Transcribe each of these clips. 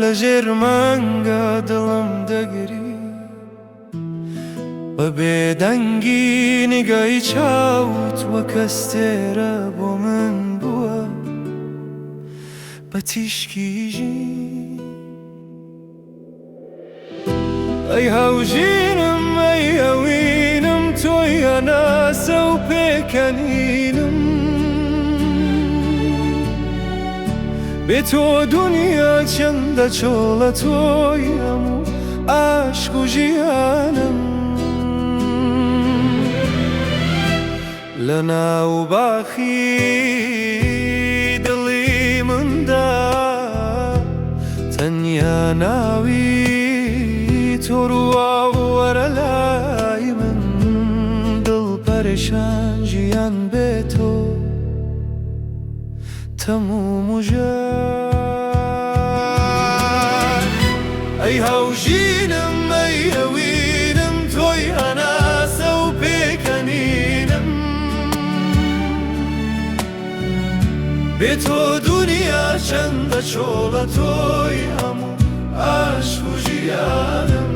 لە ژێر مانگا دڵم دەگری. بە بێدەنگی نیگای چاوت وەک ئەستێرە بۆ من بووە بە تیشکی ژین. ئەی هاوژینم ئەی ئەوینم تۆی هەناسە و پێکەنینم. بێ تۆ دونیا چەندە چۆڵە تۆی هەموو ئاشق و ژیانم. لە ناو باخی دڵی مندا تەنیا ناوی تۆ ڕواو وەرە لای من دڵ پەرێشان ژیان بێ تۆ تەموو مژار. ئەی هاوژینم ئەی ئەوینم تۆی هەناسە و پێکەنینم. بێ تۆ دونیا چەندە چۆڵە تۆی هەموو ئاشق و ژیانم.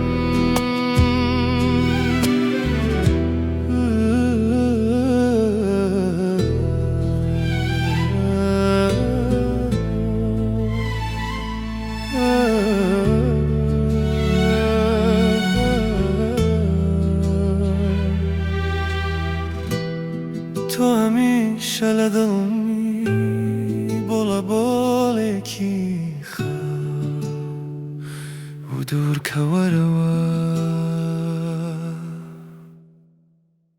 تۆ هەمیشە لە دڵمی بۆڵە بۆڵێکی خاو و دوورکەوەرەوە.